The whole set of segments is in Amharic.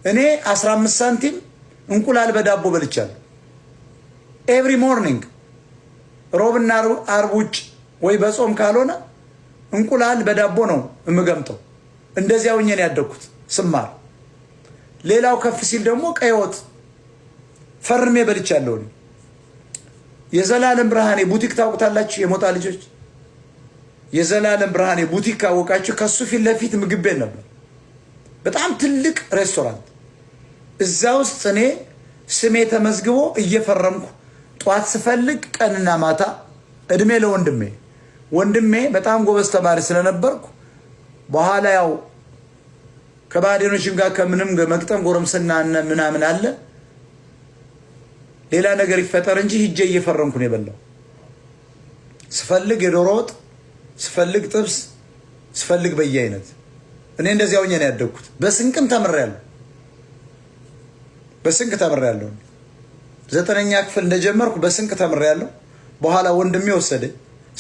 እኔ 15 ሳንቲም እንቁላል በዳቦ በልቻለሁ። Every morning ሮብና አርብ ውጭ ወይ በጾም ካልሆነ እንቁላል በዳቦ ነው የምገምጠው። እንደዚያ ሆኜ ነው ያደግኩት ስማር። ሌላው ከፍ ሲል ደግሞ ቀይ ወጥ ፈርሜ በልቻለሁ። የዘላለም ብርሃኔ ቡቲክ ታውቁታላችሁ? የሞጣ ልጆች የዘላለም ብርሃኔ ቡቲክ ካወቃችሁ ከሱ ፊት ለፊት ምግብ ቤት ነበር። በጣም ትልቅ ሬስቶራንት። እዛ ውስጥ እኔ ስሜ ተመዝግቦ እየፈረምኩ ጠዋት ስፈልግ ቀንና ማታ፣ እድሜ ለወንድሜ፣ ወንድሜ በጣም ጎበዝ ተማሪ ስለነበርኩ በኋላ ያው ከባዴኖችም ጋር ከምንም መግጠም ጎረምስና ምናምን አለ፣ ሌላ ነገር ይፈጠር እንጂ ሂጄ እየፈረምኩ ነው የበላው። ስፈልግ የዶሮ ወጥ፣ ስፈልግ ጥብስ፣ ስፈልግ በየአይነት። እኔ እንደዚያ ሆኜ ነው ያደግኩት። በስንቅም ተምሬያለሁ። በስንቅ ተምሬያለሁ። ዘጠነኛ ክፍል እንደጀመርኩ በስንቅ ተምሬያለሁ። በኋላ ወንድሜ ወሰደኝ።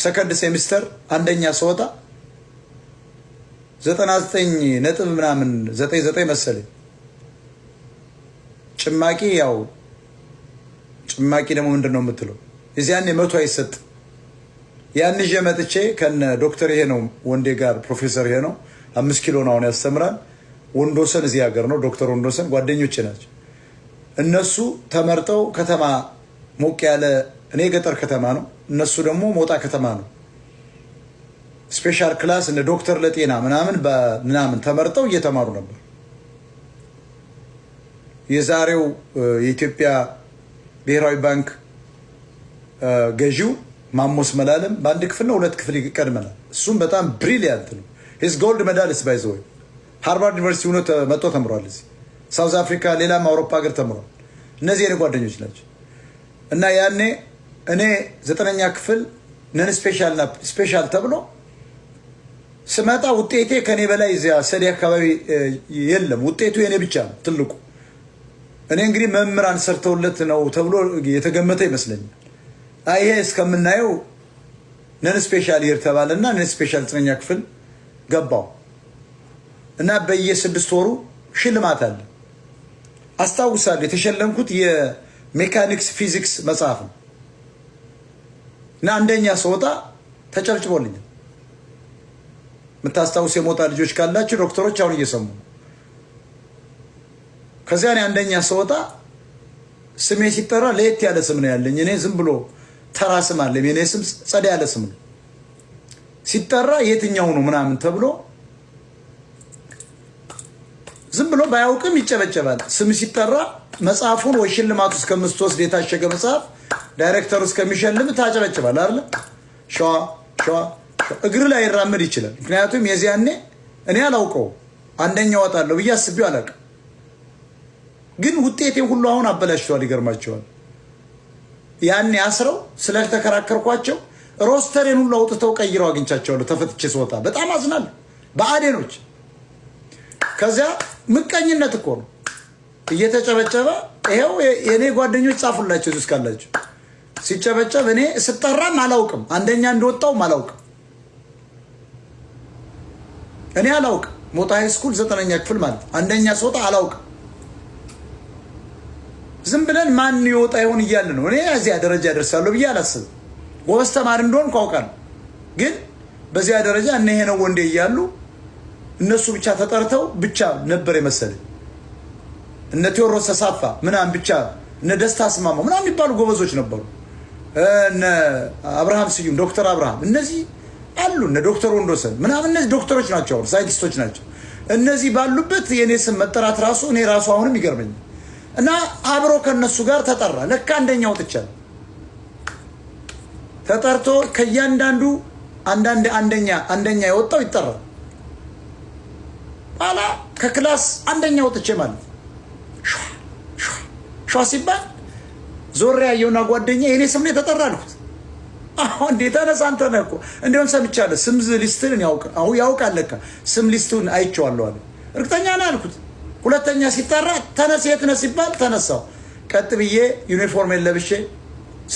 Second semester አንደኛ ስወጣ 99 ነጥብ ምናምን 99 መሰለኝ። ጭማቂ፣ ያው ጭማቂ ደግሞ ምንድን ነው የምትለው? የዚያኔ 100 አይሰጥ። ያን ይዤ መጥቼ ከነ ዶክተር ይሄ ነው ወንዴ ጋር፣ ፕሮፌሰር ይሄ ነው 5 ኪሎ ነው አሁን ያስተምራል። ወንዶሰን እዚህ ሀገር ነው፣ ዶክተር ወንዶሰን ጓደኞቼ ናቸው። እነሱ ተመርጠው ከተማ ሞቅ ያለ፣ እኔ ገጠር ከተማ ነው፣ እነሱ ደግሞ ሞጣ ከተማ ነው። Special class እነ ዶክተር ለጤና ምናምን ምናምን ተመርጠው እየተማሩ ነበር። የዛሬው የኢትዮጵያ ብሔራዊ ባንክ ገዢው ማሞ እስመለዓለም በአንድ ክፍል ነው ሁለት ክፍል ይቀድመናል። እሱም በጣም brilliant ነው። He's gold medalist, by the way። ሃርቫርድ ዩኒቨርሲቲ ሆኖ መጥቶ ተምሯል። እዚህ South Africa፣ ሌላም አውሮፓ ሀገር ተምሯል። እነዚህ የኔ ጓደኞች ናቸው። እና ያኔ እኔ ዘጠነኛ ክፍል non special እና special ተብሎ ስመጣ ውጤቴ ከኔ በላይ እዚያ ሰዴ አካባቢ የለም። ውጤቱ የኔ ብቻ ነው ትልቁ። እኔ እንግዲህ መምህራን ሰርተውለት ነው ተብሎ የተገመተ ይመስለኛል። ይሄ እስከምናየው non special ይር ተባለና non special ዘጠነኛ ክፍል ገባው እና በየስድስት ወሩ ሽልማት አለ። አስታውሳለሁ፣ የተሸለምኩት የ mechanics ፊዚክስ መጽሐፍ ነው እና አንደኛ ስወጣ ተጨብጭቦልኛል። የምታስታውስ የሞጣ ልጆች ካላችሁ ዶክተሮች አሁን እየሰሙ ነው። ከዚያ እኔ አንደኛ ስወጣ ስሜ ሲጠራ ለየት ያለ ስም ነው ያለኝ። እኔ ዝም ብሎ ተራ ስም አለ። የኔ ስም ጸዳ ያለ ስም ነው። ሲጠራ የትኛው ነው ምናምን ተብሎ ዝም ብሎ ባያውቅም ይጨበጨባል። ስም ሲጠራ መጽሐፉን ወይ ሽልማቱ እስከምትወስድ የታሸገ መጽሐፍ ዳይሬክተሩ እስከሚሸልም ታጨበጭባል አይደለ? ሸዋ ሸዋ እግር ላይ ይራመድ ይችላል። ምክንያቱም የዚያኔ እኔ አላውቀው አንደኛ ወጣለሁ ብዬ አስቤው አላውቅም። ግን ውጤቴ ሁሉ አሁን አበላሽተዋል። ይገርማቸዋል። ያኔ አስረው ስለተከራከርኳቸው roster ኤን ሁሉ አውጥተው ቀይረው አግኝቻቸዋለሁ። ተፈትቼ ስወጣ በጣም አዝናለሁ። በአዴኖች ከዚያ ምቀኝነት እኮ ነው። እየተጨበጨበ ይኸው የእኔ ጓደኞች ጻፉላቸው እዚህ ካላቸው፣ ሲጨበጨብ እኔ ስጠራም አላውቅም፣ አንደኛ እንደወጣውም አላውቅም። እኔ አላውቅም። ሞጣ high school ዘጠነኛ ክፍል ማለት አንደኛ ስወጣ አላውቅም። ዝም ብለን ማን ይወጣ ይሆን እያለ ነው። እኔ እዚያ ደረጃ ደርሳለሁ ብዬ አላስብም። ጎበዝ ተማሪ እንደሆንኩ አውቃለሁ። ግን በዚያ ደረጃ እነ ይሄ ነው ወንዴ እያሉ እነሱ ብቻ ተጠርተው ብቻ ነበር የመሰለኝ። እነ ቴዎድሮስ ተሳፋ ምናምን ብቻ፣ እነ ደስታ አስማማው ምናምን የሚባሉ ጎበዞች ነበሩ። እነ አብርሃም ስዩም፣ ዶክተር አብርሃም፣ እነዚህ አሉ። እነ ዶክተር ወንዶሰን ምናምን፣ እነዚህ ዶክተሮች ናቸው፣ አሁን ሳይንቲስቶች ናቸው። እነዚህ ባሉበት የእኔ ስም መጠራት ራሱ እኔ ራሱ አሁንም ይገርመኛል። እና አብሮ ከነሱ ጋር ተጠራ። ለካ አንደኛ ወጥቻለሁ። ተጠርቶ ከእያንዳንዱ አንዳንድ አንደኛ አንደኛ የወጣው ይጠራል። ኋላ ከ class አንደኛ ወጥቼ ማለት ሸዋ ሲባል ዞሬ ያየውና ጓደኛ የኔ ስም ነው የተጠራ አልኩት። አሁን እንዴ ተነሳ፣ አንተ ነህ እኮ፣ እንዲያውም ሰምቻለሁ። ስም list ን ያውቃል ለካ፣ ስም list ኡን አይቼዋለሁ አለ። እርግጠኛ ነህ አልኩት። ሁለተኛ ሲጠራ ተነስ፣ የት ነህ ሲባል ተነሳው። ቀጥ ብዬ ዩኒፎርም ለብሼ፣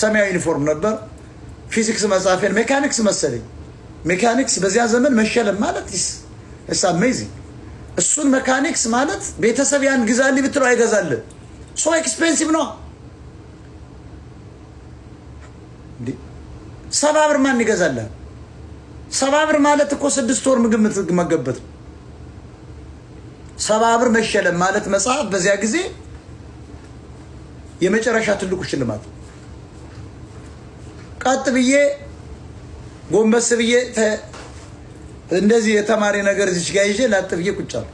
ሰማያዊ ዩኒፎርም ነበር። ፊዚክስ መጽሐፌን፣ mechanics መሰለኝ። Mechanics በዚያ ዘመን መሸለም ማለት it's amazing። እሱን mechanics ማለት ቤተሰብ ያን ግዛልኝ ብትለው አይገዛልህ። So expensive ነው። 70 ብር ማን ይገዛልህ? 70 ብር ማለት እኮ 6 ወር ምግብ የምትመገብበት ነው። 70 ብር መሸለም ማለት መጽሐፍ በዚያ ጊዜ የመጨረሻ ትልቁ ሽልማት። ቀጥ ብዬ ጎንበስ ብዬ እንደዚህ የተማሪ ነገር እዚች ጋር ይዤ ላጥ ብዬ ቁጭ አልኩ።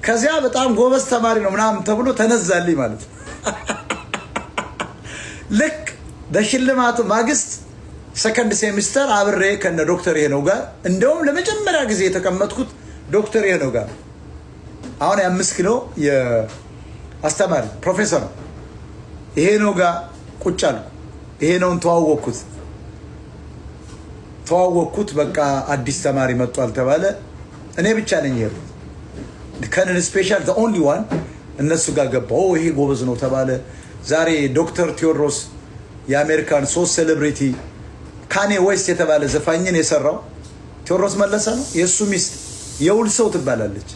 ከዚያ በጣም ጎበዝ ተማሪ ነው ምናምን ተብሎ ተነዛልኝ ማለት ነው። ልክ በሽልማቱ ማግስት second semester አብሬ ከነ ዶክተር ይሄነው ጋር፣ እንደውም ለመጀመሪያ ጊዜ የተቀመጥኩት ዶክተር ይሄነው ጋር፣ አሁን የ5 ኪሎ የአስተማሪ ፕሮፌሰር ነው። ይሄነው ጋር ቁጭ አልኩ። ይሄነውን ተዋወቅኩት ተዋወቅኩት። በቃ አዲስ ተማሪ መጥቷል ተባለ። እኔ ብቻ ነኝ የሄድኩት። ከንን special only one እነሱ ጋር ገባ። ይሄ ጎበዝ ነው ተባለ። ዛሬ ዶክተር ቴዎድሮስ የአሜሪካን ሶስት celebrity ካኔ ዌስት የተባለ ዘፋኝን የሰራው ቴዎድሮስ መለሰ ነው። የእሱ ሚስት የውል ሰው ትባላለች።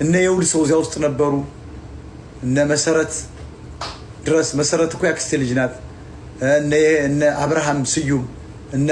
እነ የውል ሰው እዚያ ውስጥ ነበሩ። እነ መሰረት ድረስ፣ መሰረት እኮ ያክስቴ ልጅ ናት። እነ አብርሃም ስዩም፣ እነ